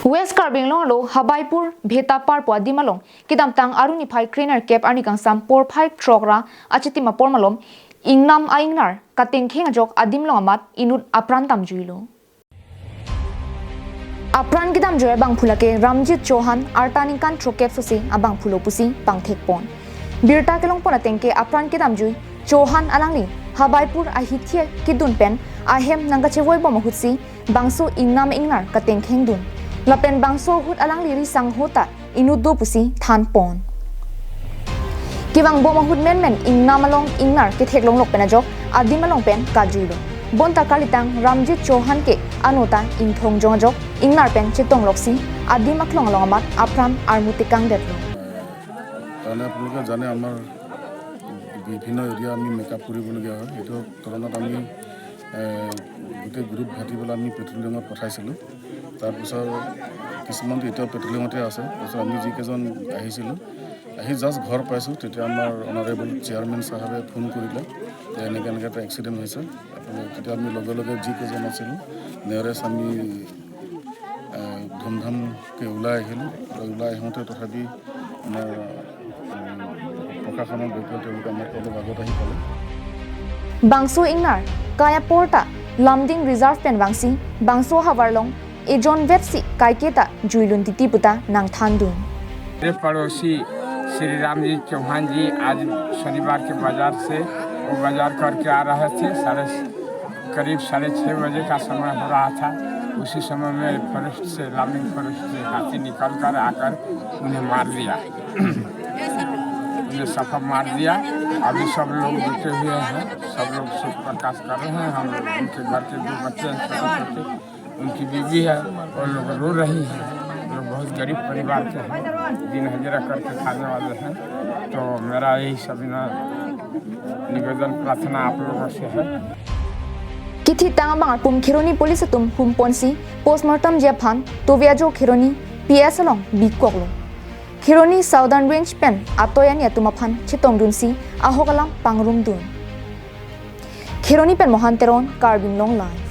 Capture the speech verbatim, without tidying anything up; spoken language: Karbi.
West Karbi Anglong arlo Habaipur Bhetapar pu adim along kedamtang Aru niphai kre-nerkep arni kangsam porphai throk ra achitim apor malom ingnam a-ingnar katengkheng ajok adim along amat inut apran damjuilo. Apran kedamjui abangphu lake Ramjit Chauhan, arta ningkan throkep sose abangphulo pusi pangthekpon. Birta kelongpon atengke apran kedamjui Chauhan alangli Habaipur ahithia kedun pen ahem nangkachevoibom ahutsi bangso ingnam ingnar katengkhengdun. Lapen bangso ahut alangli ri sangho ta inut do pusi thanpon. Kevangbom ahut menmen ingnam along ingnar ketheklonglok pen ajok adim along pen kajuilo. Bonta kalitang Ramjit Chauhan ke anota ingthong jong ajok ingnar pen chetongloksi adim aklong along amat apran armu tekangdetlo. তাৰমানে আপোনালোকে জানে, আমাৰ বিভিন্ন এৰিয়া আমি মেকআপ কৰিবলগীয়া হয়। এইটো কাৰণত আমি, এ, গোটেই গ্ৰুপ ভাটি পেলাই আমি পেট্ৰলিঙত পঠাইছিলোঁ। তাৰপিছত কিছুমানতো এতিয়াও পেট্ৰলিঙতে আছে। তাৰপিছত আমি যিকেইজন আহিছিলোঁ, আহি জাষ্ট ঘৰ পাইছোঁ, তেতিয়া আমাৰ অনাৰেবল চেয়াৰমেন চাহাবে ফোন কৰিলে যে এনেকৈ এনেকৈ এটা এক্সিডেণ্ট হৈছে। আপুনি, তেতিয়া আমি লগে লগে যিকেইজন আছিলোঁ, নেৰেষ্ট আমি, এ, ধুমধামকৈ ওলাই আহিলোঁ। আৰু ওলাই আহোঁতে তথাপি আমাৰ, উম, প্ৰশাসনৰ বিষয়ে তেওঁলোকে আমাক অলপ আগত আহি পালে। Bangso ingnar kai aporta Lumding Reserve pen vangsi bangso ahavar along ejon vetsi kaiketa juilun titi puta nangthandun. मेरे पड़ोसी श्री राम जी चौहान जी आज शनिवार के बाजार से वो बाजार करके आ रहे थे। साढ़े, करीब साढ़े छः बजे का समय हो रहा था। उसी समय में फॉरेस्ट से, लमडिंग फॉरेस्ट से हाथी निकल कर आकर उन्हें मार दिया। उन्हें सफा मार दिया। अभी सब लोग जुटे हुए हैं, सब लोग शोक प्रकाश कर रहे हैं। हम, उनके घर के दो बच्चे हैं छोटे छोटे, उनकी बीवी है, वो लोग रो रही है। वो लोग बहुत गरीब परिवार के हैं, दिन हजीरा करके खाने वाले हैं। तो मेरा यही सब ना निवेदन प्रार्थना आप लोगों से है। Kethitang abang apum Kheroni police atum humponsi postmortem ji aphan Toviajo Kheroni P S along bikoklo. Kheroni Southern Range pen atoi ani atum aphan chetongdunsi ahok alam pangrumdun. Kheroni pen Mohan Teron, Karbi Anglong Live.